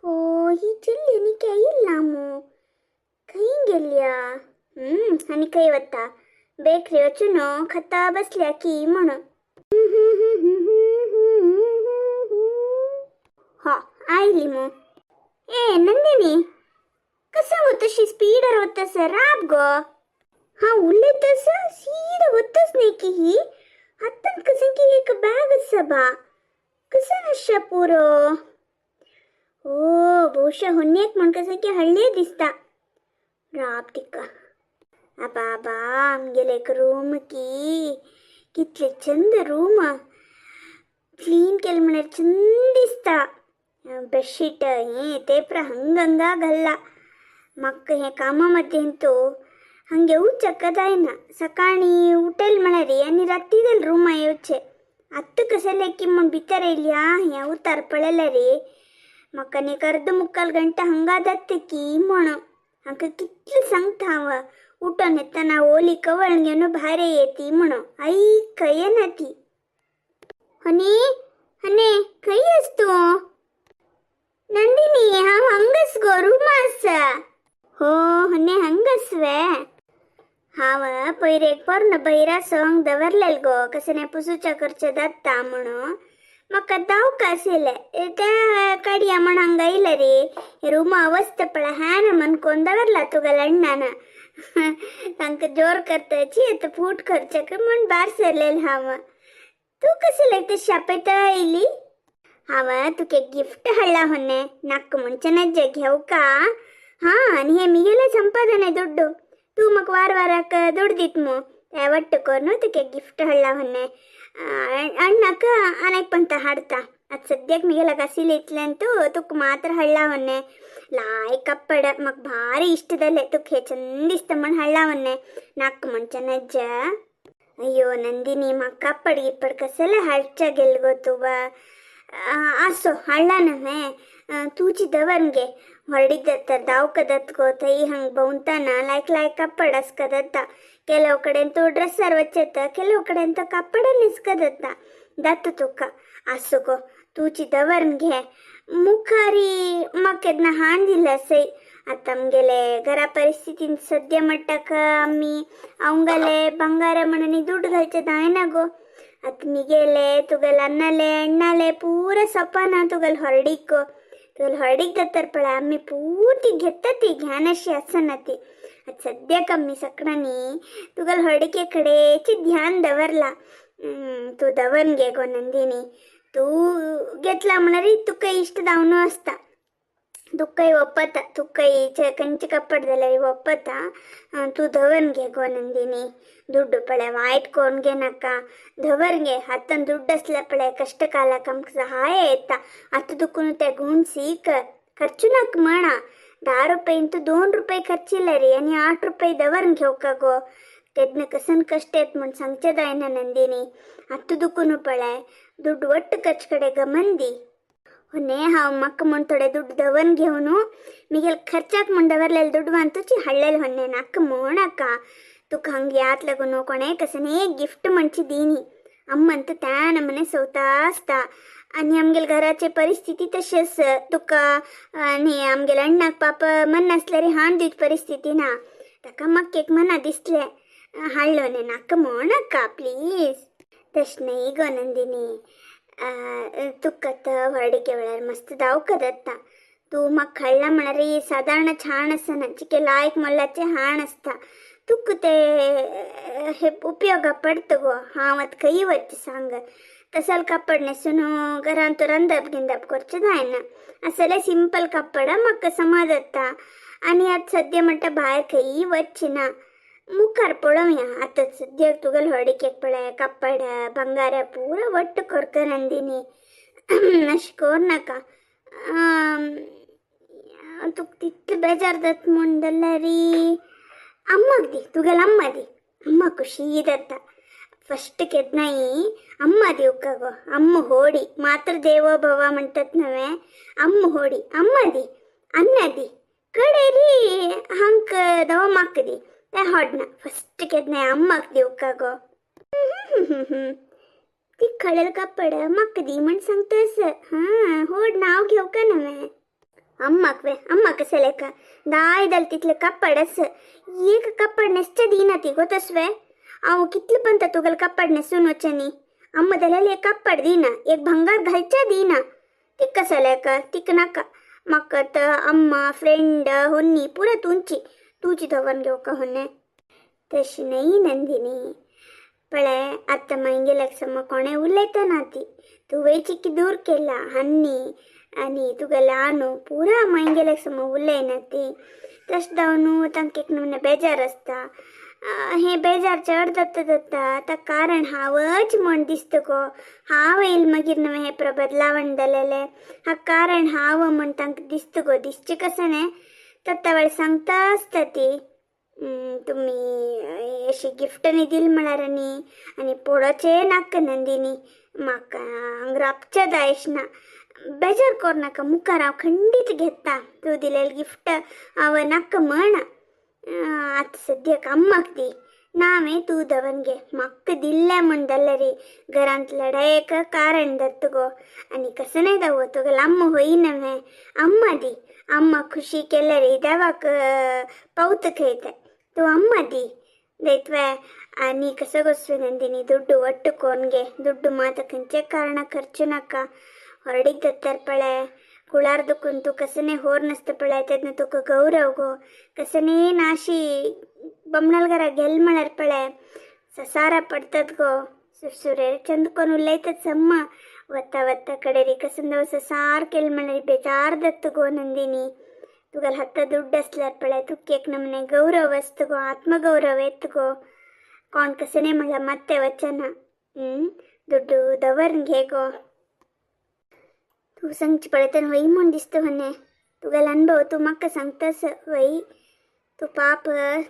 हो ही चेल्ली आनी येयल ना मू, खंय गेल्या? आनी खंय वता, बेकरी वचून खाता बसल्या की म्हणून. हा आयली मू. ए नंदिनी, कसं गो तशी स्पीडर वतस? राब गो. हा उलयतस सीधा वतस नाही की ही हातांत कसं की एक बॅग आसा बा, कसं आसा पुरो? ओ ಬಹುಶಃ ಹೊನ್ನೇಕ್ म्हण कसं की हळ्ळे दिसता. राब तिका. अबाबा, आमगेले एक रूम की कितले चंद रूम क्लीन केलं म्हळ्यार चंद दिसता. बेडशीट हे ते प्र हंगंगा घाल्ला. म्हाका हे कामा मध्येंतू हंगे येवचक जायना. सकाळी उठेल म्हळ्यार आनी रातीदल रूमा येवचे. आत्तां कसले की म्हण भितर येयल्या हें उतार पळयल्यार म्हाका न्ही अर्द मुक्काल घंटा हंगा जाता की म्हणून. हांकां कितलें सांगता हांव, उठोन येतना ओली कवळ घेवन भायर येती म्हणून, आयक येना ती. हनी, हने, खंय आस तूं? नंदिनी, हांव हांगास गो, रुमा आसा. हो हने, हांगास वे? हांव पयर एक पोरणो बैरा सोंग दवरलेल गो, कसं पुसूच्या करचे जाता म्हणून. म्हाका दावका आशिल्लें त्या काडया म्हण हांगा येयलें रे. रुमा अवस्था पळय, ह्यान म्हण कोण दवरला तुगेल्या अण्णान. तांकां जोर करताची आतां फूट करचें म्हण भायर सरलेलें हांव. तूं कसं लायक शापेता आयली? हांव तुका गिफ्ट हाडला होन्ने, नाका म्हणचें नज्जे, घेवका. हां, आनी हें मिगेलें संपादन दुड्डू, तूं म्हाका वार वाराक दुड्ड दित मू, ते वट्ट करून तुका गिफ्ट हाडला होन्ने. अण्णाक आनी एक हाडता. आतां सद्याक मिगेल्याक आशिल्लें इतल्यान तूं तुका मात्र हाडला होन्ने. लायक कप्पड म्हाका भारी इश्ट जालें, तुका हें चंद दिसता म्हण हाडला होन्ने, नाका म्हणचें नज्ज. अय्यो नंदिनी, म्हाका कप्पड गिप्पड कसलें हाडच्या गेल गो तूं? आसो, हाडला न्हय, तूची दवर गे. व्हडीक जाता दावक जाता गो थंय. हंग भोंवतना लायक लायक कप्पड आसका जाता. ಕೆಲವು ಕಡೆ ಅಂತೂ ಡ್ರೆಸ್ಸರ್ ವಚ್ಚತ್ತ, ಕೆಲವು ಕಡೆ ಅಂತೂ ಕಪ್ಪಡ ನಿಸ್ಕದತ್ತ ದತ್ತು ತುಕ್ಕ. आसो गो, तूची दवर घे. मुखारी म्हाका केन्ना हाण दिला सई. आतां आमगेले घरा परिस्थितीन सद्या मट्टाक आमी अवंगले ಬಂಗಾರ म्हणून ದುಡ್ಡು घालचे जायना गो. आतां मिगेले तुगेले अन्नाले अण्णाले पूरा सपना तुगेले हॉर्डीक गो. तुगेले हॉर्डीक जातर पळय आमी पूर्ती घेता ती ध्यान अशी आसना ती. आतां सद्याक आमी सगळ्यांनी तुगेले हॉर्डिके कडेची ध्यान दवरला. तूं दवर घे गो नंदिनी. तूं घेतला म्हळ्यार तुका इश्ट जावन आसता, तुकाय ಒಪ್ಪತ್ತ. तुकाय खंयचे कपड जाल्यार ಒಪ್ಪತ್ತ. तूं दवर घे गो नंदिनी. ದುಡ್ಡು ಪಳೆ ವಾಯ್ಟ್ कोण घेनाका, दवर घे. हातान ದುಡ್ಡು आसल्यार पळय कश्ट कालाक आमकां सहाय येता. आतां दुखून ते गुण सीक खर्चू नाका म्हणा. 10 रुपये इंतू 2 रुपये खर्चिले रे आनी 8 रुपये दवर घेवका गो. केन्ना कसन कश्ट येत म्हण सांगचें जायना नंदिनी. आतां दुखून पळय ದುಡ್ಡು ಒಟ್ಟು ಖರ್ಚು ಕಡೆ ಗಮನ್ दी. ಹೊನ್ನೆ, हांव म्हाका म्हण थोडे ದುಡ್ಡು दवर घेवन मिगेल खर्चाक म्हण दवरलेले ದುಡ್ಡು ಅಂತूची हळ्ळेले ಹೊನ್ನೆ, नाका म्हणका. तुका हंग याद लागून कोणे कसने गिफ्ट म्हणची दीनी. अम्मंत त्या नमने सवता आसता. आनी आमगेले घराचे परिस्थिती तशी आस तुका आनी आमगेले अण्णाक पाप मन नासल्यार हाण दिवची परिस्थिती ना. ताका म्हाका एक मना दिसलें, हाडलो न्ही, नाका म्हणका प्लीज. तशें न्हय गो नंदिनी. तुका आतां व्हडीके वेळार मस्त दावका जाता. तूं म्हाका हाडला म्हळ्यार सादारण छान आसना, चिके लायक मोलाचें हाण आसता. तुका ते हे उपयोगा पडटा गो. हांव आतां खंय वचचें सांग? तसल कपड न्हेसून घरांत रंदप गिंदप करचें जायना. असले सिंपल कपड म्हाका समा जाता. आनी आतां सद्या म्हणटा भायर खंयी वचचें ना. मुखार पळोवया. आतां सद्याक तुगेले हळडीकेक पळय कपड ಬಂಗಾರ ಪೂರ ಒಟ್ಟು ಕೊರ್ಕ ನಂದಿನಿ, अशें कर नाका. तुका तितलें बेजार जाता म्हूण जाल्यार अम्माक दी, तुगेले अम्मा दी. अम्मा ಖುಷಿ जाता. फस्ट केन्नाय अम्मा दिवका गो. अम्म होडी मातृ देवो भव म्हणटात न्हय, अम्म होडी. अम्मा दी, अन्न दी, कडेरी हांक दव म्हाका दी, तें होडना. फस्ट केन्नाय अम्माक दिवका गो. ती खळेल कापड म्हाका दी म्हण सांगता. हां, होड नांव घेवका न्हय. अम्माक वे अम्मा कशें लेखा दाय जाल तितले कप्पड आस एक कप्पड नेसचे दिना ती गो तसवे हांव कितले पण तुगेले कप्पड नेसून वचचे न्ही. अम्मा जाल्यार एक कप्पड दिना एक भंगार घालचे दिना. तिका कशें लेखा तिका नाका. म्हाका तर अम्मा फ्रेंड होन्नी पुरा तुमची तुजी दवर घेवका होन्ने. तशी न्ही नंदिनी पळय आतां मागीर सम कोणें उलयता ना ती. तुवें चिकी दूर केला हन्नी आनी तुगेले आनू पुरा मागीर सम उलयना ती. तशें जावन तांकां एक नमूने बेजार आसता. हें बेजार चड जाता जाता आतां कारण हांवच म्हण दिसता गो. हांव येयल मागीर नवें हें बदलावण जालेलें हा कारण हांव म्हण तांकां दिसता गो. दिसचें कशें न्ही तत्ता वेळ सांगता आसता ती तुमी अशी गिफ्ट न्ही दिल म्हळ्यार न्ही आनी पोडोचें नाका नंदिनी म्हाका हांगा राबचें जाय अशें ना. बेजार कर नाका मुखार हांव खंडीत घेता तूं दिलेलें गिफ्ट हांव नाका म्हण. आतां सद्याक अम्माक दी ना हांवें तूं दवर घे. म्हाका दिल्लें म्हण जाल्यार घरांत लडायेक कारण जाता गो. आनी कसो न्ही जावो तुगेलें अम्मा होय नव्हे अम्मा दी. अम्मा खुशी केल्यार देवाक पावता खंय तें. तूं अम्मा दी दैत्वे. आनी कसो गोसवे नंदिनी दुड्ಡು ಒಟ್ಟು ಕೋನ್ಗೆ ದುಡ್ಡು ಮಾತ खंयचे कारणा खर्चू नाका. ಹೊರಡಿಗೆ ದತ್ತಾर पळय कुळार दुखून तूं कसने होर नसता पळय तेन्ना तुका गौरव गो. कसने नाशी बमणलगरा गेल म्हळ्यार पळय ससारा पडतात गो. सुरसुरे चंद कोन उलयतात सम्मा वत्ता वत्ता कडेरी कसंदव ससार केल म्हळ्यार बेजार दत्त गो नंदिनी. तुगेले हत्त ದುಡ್ಡು असल्यार पळय तुका एक नमूने गौरव आसता गो आत्मगौरव येता गो. कोण कसने म्हळ्यार ಮತ್ತೆ वचना. दुड्डू दवर घे गो. तूं सांगची पळयतना वय म्हूण दिसता म्हणे तुगेलो अनुभव तूं म्हाका सांगतास वय. तूं पाप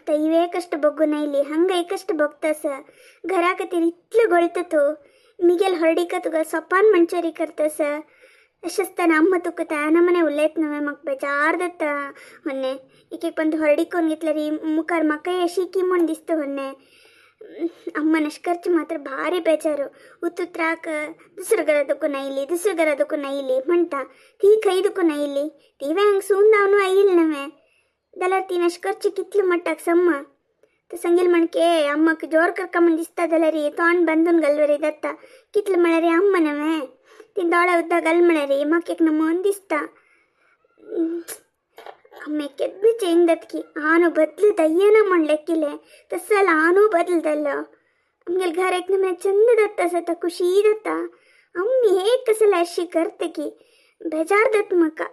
तैवे कश्ट भोगून आयली हांगाय कश्ट भोगतास. घरा खातीर इतलो घोळटा तूं मिगेल हळडीक तुका सोपान म्हणचेरी करतास. अशें आसतना अम्मा तुका त्या नमने उलयत न्हय म्हाका बेजार जाता होन्ने. एक एक पण हळडी करून घेतल्यार मुखार म्हाकाय अशी की म्हूण दिसता होन्ने. अम्मा नश्करची मात्र भारी बेजारू उतुत्राक दुसऱ्या घरा दुखून आयली दुसऱ्या घरा दुखून आयली म्हणटा. ती खंय दुखून आयली ती हांगा सून जावन आयली नव्हे जाल्यार ती नश्करची कितली मट्टाक सम्मा. तो सांगील म्हणके अम्माक जोर करका म्हण दिसता जाल्यार तोंड बांदून घालवरी जाता. कितले म्हळ्यार अम्मा नव्हे ती दोळे उद्दां घाल म्हळ्यार म्हाका एक नमून दिसता. अम्मे केद्द चेंज जातकी आनू बदल दయ్యన म्हण लेखिलें तस जाल्यार आनू बदल जालो. आमगेले घर एक नमूने चंद जाता आसता खुशी जाता. अम्मी एक कसले अशी करता की बेजार जाता म्हाका.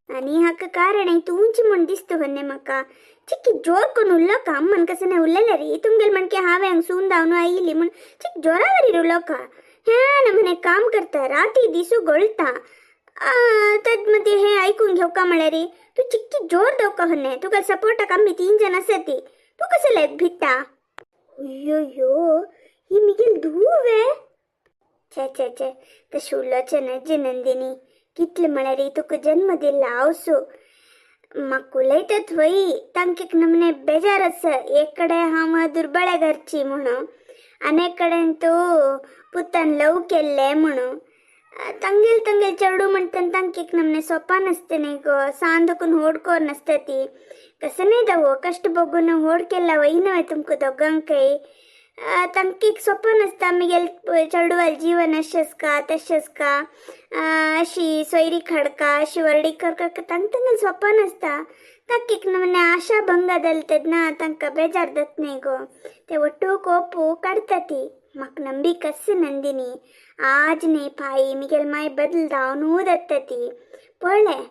आनी हाका कारण तुमची म्हण दिसता होन्ने म्हाका. चिक्की जोर कोन्न उलोवका अम्मान कसं नाही उलयलें रे तुमगेले म्हणके हांवें हांगा सून जावन आयली म्हण चिक जोरावरी उलोवका. ह्या नमूने काम करता राती दिसू गोळटा तद मध्ये हे ऐकून घेवका म्हळ्यार तूं चिक्की जोर दवका होन्ने. तुका सपोर्टाक आमी तीन जण आसा ती तूं कसं लायक भिता. अय्यो ही मिगेल धूव वे. छे छे छे तशें उलोवचें न्हय नंदिनी. कितले म्हळ्यार तुका जन्म दिल्लो हांवसू. म्हाका उलयतात वय तांकां एक नमूने बेजार आसा. एक कडेन हांव दुर्बळे घरची म्हणून आनी एक कडेन तूं पुतान लव केल्लें म्हणून. तांगेल तांगेल चेडूं म्हणटा तांकां एक नमूने सोपा नासता न्ही गो. सान दुखून होड कोर नासता ती. कसं न्ही जावो कश्ट भोगून होड केला वय न्हय तुमकां दोगांकय. तांकां एक सोपो नासता मिगेल चेडवाल जीवन अशेंच का तशेंच का अशी सोयरी खाडका अशी व्हरडी करका तांकां तांकां सोपो नासता. तांकां एक नमूने आशा भंग जाल तेन्ना तांकां बेजार जाता न्ही गो. ते ಒಟ್ಟು ಕೋಪು काडटा ती. म्हाका ನಂಬಿಕೆ आसा नंदिनी. आज न्ही पाई मिगेल माय बदल जावनू जाता ती. पळय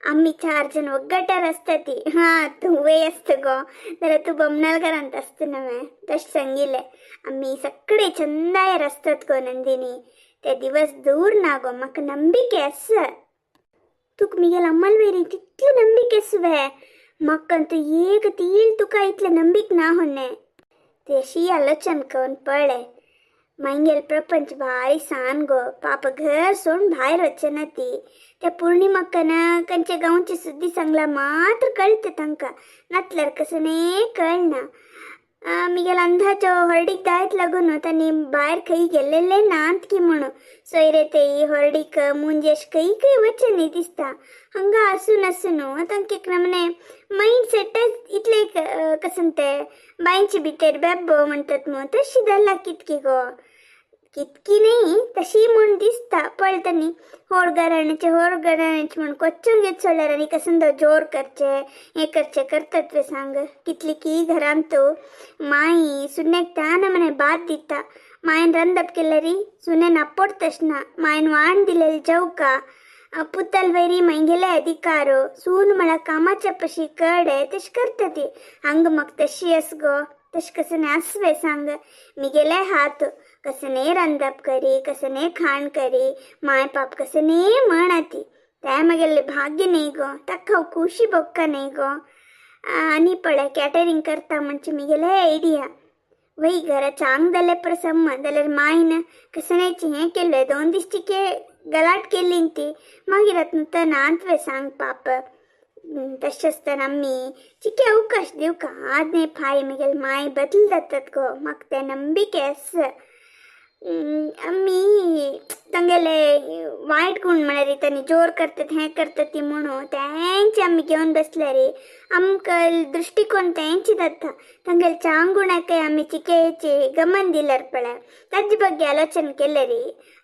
आमी चार जण वग्गटार आसता ती. हां तुवें आसता गो जाल्यार तूं बमनाल घरांत आसता नव्हे तशें सांगिल्लें. आमी सगळे चंदायर आसतात गो नंदिनी. ते दिवस दूर ना गो म्हाका ನಂಬಿಕೆ आसा. तुका मिगेल अम्मल तितली ನಂಬಿಕೆ आसा म्हाका एक तील तुका इतलें ನಂಬಿಕೆ ना होन्ने. ते अशी आलोचन करून पळय मागीर प्रपंच भारी सान गो. पाप घर सोडून भायर वचना ती. त्या पौर्णिमाकन खंयच्या गांवची सुद्दी सांगला मात्र कळटा तांकां नातल्यार कसं न्ही कळना. मिगेल अंदाजो हळडीक दायत लागून तांणी भायर खंय गेल्लेले नात की म्हणून सोयरे ते हळडीक मुंजे अशें खंय खंय वचचे न्ही दिसता. हांगा आसून आसून तांकां एक नमने मायंड सेटच इतले कसं ते बांयचे भितर बेब्बो म्हणटात मू तशी जालां कितकी गो, कितकी न्ही तशी म्हूण दिसता. पळय तांणी होड घराण्याचे होड घराण्याचे म्हूण कोच्चोंक घेत सोडल्यार आनी कसं जोर करचे हें करचे करतात वे सांग. कितली की घरांत माई सुनेक त्या नमने बात दिता, मायन रंदप केल्यारी सुनेन अप्पोड तशना, मायन वाण दिलेली जवका पुतल वैरी मैंगेले अधिकारो सून म्हळ्यार कामाच्या पशी कडे तशें करता ती. हांगा म्हाका तशी आस गो, तशें कसं आसवे सांग. मिगेले हात कसने रंदप करी कसने खाण करी माय पाप कसने म्हण ती, तें म्हगेलें भाग्य न्ही गो, ताका हांव खुशी भोगका न्ही गो. आनी पळय कॅटरींग करता म्हणजे मिगेले आयडिया वय घरा चांग जाल्यार प्रसम्म जाल्यार मायन कसनेची हें केल्लें 2 दीस चिके गलाट केली ती मागीर आतां नात वे सांग पाप. तशें आसतना आमी चिके अवकाश दिवका आदने फाय मिगेल माय बदल जातात गो, म्हाका तें नंबिके आसा. आमी तांगेले वायट गूण म्हळ्यार तांणी जोर करतात हें करतात ती म्हणून तेंचे आमी घेवन बसल्यार आमकां दृश्टिकोन तेंचे जाता. तांगेले चांग गुणाकय आमी चिकेचे गमन दिल्यार पळय ताजे ಬಗ್ಗೆ आलोचन केल्यार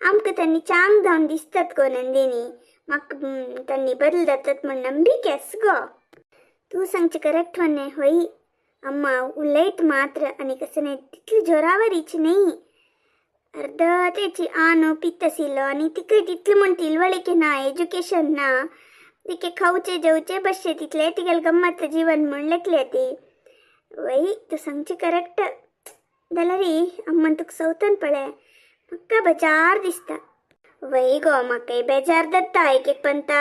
आमकां तांणी चांग जावन दिसतात गो नंदिनी. म्हाका तांणी बदल जातात म्हूण नंबिके आसा गो. तूं सांगचें करेक्ट वन्ने हय अम्मा उलयत मात्र आनी कसं न्ही तितली जोरावरीची न्ही, अर्द तेची आनो पित्त आशिल्लो आनी तिका तितलें म्हूण तिलवळिके ना, एज्युकेशन ना, तिके खावचे जेवचे बसचे तितलें तिगेलें गम्मत जीवन म्हूण लेखले ती. वय तूं सांगचें करेक्ट जाल्यार अम्मान तुका सवतन पळय म्हाका बेजार दिसता. वय गो म्हाकाय बेजार जाता एक एक पंता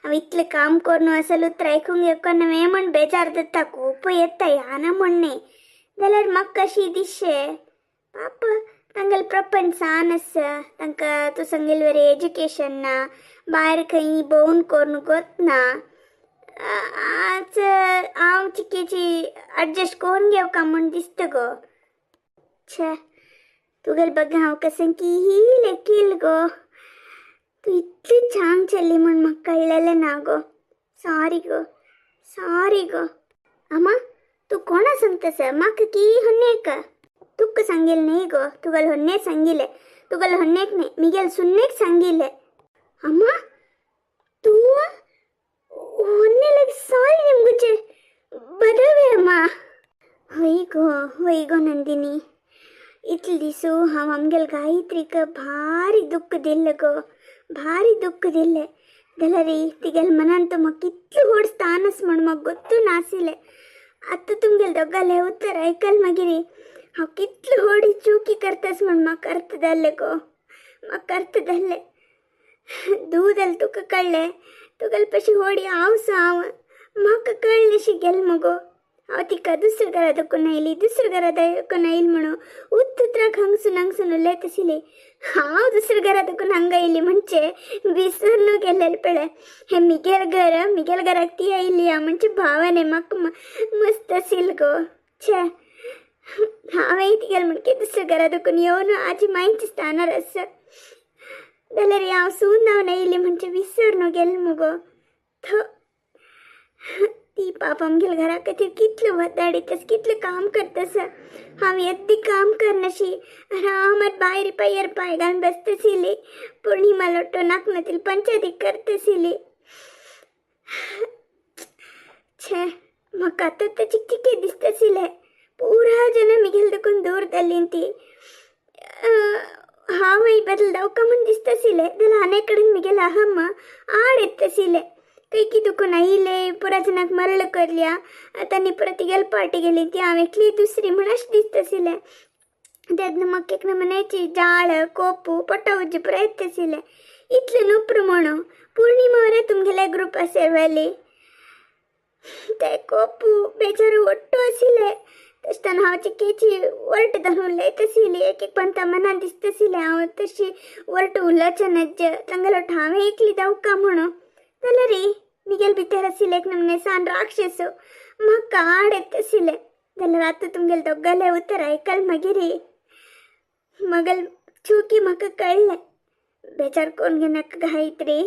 हांव इतलें काम करून असल उतरां आयकूंक येवका न्हय म्हूण बेजार जाता, खूब येता ह्या ना म्हूण न्ही. जाल्यार म्हाका कशी दिसचें पाप तांगेलें प्रपंच सान आसा, तांकां तूं सांगिल्ले वरी एज्युकेशन ना, भायर खंय भोंवून करून गोत ना. आज हांव चिकेची एडजस्ट करून घेवका म्हूण दिसता गो. छे तुगेले बग्गे हांव कसं की लेकील गो, तूं इतली छान चली म्हूण म्हाका कळ्ळेलें ना गो, सॉरी गो सॉरी गो. अम्मा तूं कोणा सांगता सर म्हाका की होन्नेक तुका सांगिल्लें न्ही गो, तुगेले होन्ने सांगिल्लें, तुगेले होन्नेक न्ही मिगेले सुन्नेक सांगिल्लें. अम्मा तूं होन्ने लायक सॉरी निमगुचे बदवे अम्मा. हय गो हय गो नंदिनी, इतले दिसू हांव आमगेले गायत्रीक भारी दुख्ख दिल्लें गो, भारी दुख्ख दिल्लें. जाल्यार तिगेले मनान तो म्हाका कितलें व्हड स्थान आसा म्हूण म्हाका गोत्तू नाशिल्लें. आतां तुमगेले दोगांलें उतर आयकल मागीर हांव कितली व्हड चुकी करतास म्हूण म्हाका अर्थ जालें गो, म्हाका अर्थ जालें. दूद जाल्यार तुका कळ्ळें, तुगेले पशी व्हडी हांव हांव म्हाका कळ्ळें शी गेलें मगो. हांव तिका दुसऱ्या घरा दुखून आयली, दुसऱ्या घरा दुखून आयली म्हणून उत्त उतराक हांगसून हांगसून उलयत आशिल्ली. हांव दुसऱ्या घरा दुखून हांगा आयली म्हणजे विसरून गेल्लें पळय हें मिगेल घर, मिगेल घराक ती आयली म्हणजे भावाने म्हाका मस्त आशिल्लें गो. छे हांवें तिगेलें म्हणके दुसऱ्या घरा दुखून येवन आजी मांयच्या स्थानार आसा जाल्यार हांव सून जावन आयली म्हणजे विसरून गेलें मुगो. ती पाप आमगेल्या घरा खातीर कितलें वताडीतस कितलें काम करतस, हांव येद्दी काम करनाशी आरामात भायर पांयार पांय घालून बसतशिल्ली, पूर्णिमा लोटो नाक पंचायती करतशिल्ली. छे म्हाका आतां तें चिकचिके दिसतशिल्लें, पुरा जन मिगेल देखून दूर जाल्ली ती. हांवय बदल जावका म्हूण दिसतशिल्लें जाल्यार आनी कडेन मिगेल अहम आड येतशिल्लें. खंय दुखून आयिल्ले पुरा जनाक मरळ करल्या तांणी परत तिगेले पार्टी गेली ती हांव एकली दुसरी म्हूण अशें दिसतशिल्लें. तेन्ना म्हाका एक नमुन्याची जाळ कोपू पोटा उज्जी पुरा येतशिल्लें. इतलें नुप्र म्हणून पूर्णिमा वरे तुमगेले ग्रुप आशिल्ले ते कोपू बेचारो ಒಟ್ಟು आशिल्ले. तशें हांव चिकेची वरट धरून उलयत आशिल्ली, एक एक पंता मनान दिसतशिल्लें हांव तशी वरट उलोवचें नज्ज तांगेलो हांवें एकली जावका म्हणून. जाल्यार मिगेल भितर आशिल्लें एक नमने सान राक्षस म्हाका आड येत आशिल्लें. जाल्यार आतां तुमगेले दोगांले उतर आयकल मागीर मगल चुकी म्हाका कळ्ळें. बेजार कोण घेनाका गायत्री,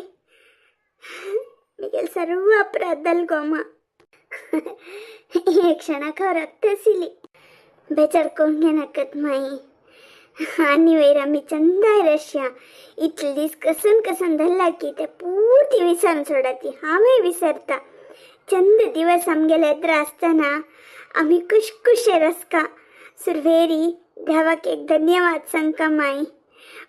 मिगेल सर्व अपराध जाल गो मा. एक क्षणाक हांव रक्त आशिल्ली. बेजार कोण घेनाकात माई. आनी वयर आमी चंदाय रश्या इतले दीस कसून कसून धरला की ते पूर्ती विसरून सोडा ती. हांवूय विसरता. चंद दिवस आमगेले एद्रा आसतना आमी खुशखुशे रसका. सुरवेरी देवाक एक धन्यवाद सांगका माई.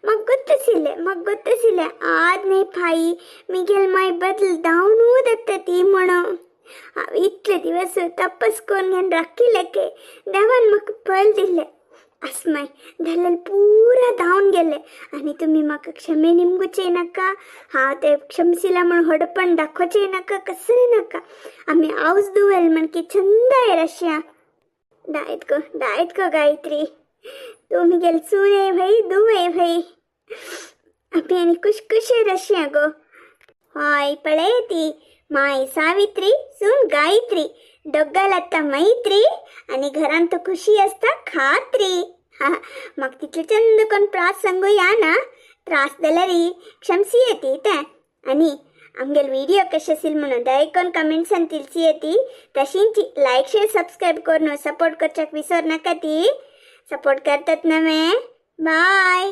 म्हाका ಗೊತ್ತಿಸಿಲ್ಲೆ, म्हाका ಗೊತ್ತಿಸಿಲ್ಲೆ आद न्ही फाई मिगेल माय बदल धांवनू दत्ता ती म्हणून. हांव इतले दिवस तपस करून घेवन राखिल्ले की देवान म्हाका फल दिल्लें. आसमाय जाल्यार पुरा धांवन गेले आनी तुमी म्हाका क्षमे निमगुचे नाका. हांव ते क्षमसिला म्हूण व्हडपण दाखोवचें नाका, कसलें नाका. आमी आवज दुवेल म्हणकी चंदाय रश्या. दायत गो, दायत गो गायत्री, तूं मिगेल सुने भाई, दुवे भाई. आमी आनी खुशखुशे रश्या गो. हय पळय ती माय सावित्री, सून गायत्री, दोगांल मैत्री आनी घरांत खुशी आसता खात्री. म्हाका तितले चंद कोण प्रास सांगूया ना, त्रास जाल्यार क्षमसी येती तें. आनी आमगेले व्हिडिओ कशे आसील म्हणून दयकोन कमेंट्सान तिलसी येती. तशींच लायक शेअर सबस्क्रायब करून सपोर्ट करच्याक विसर नाका. ती सपोर्ट करतात नवे. बाय.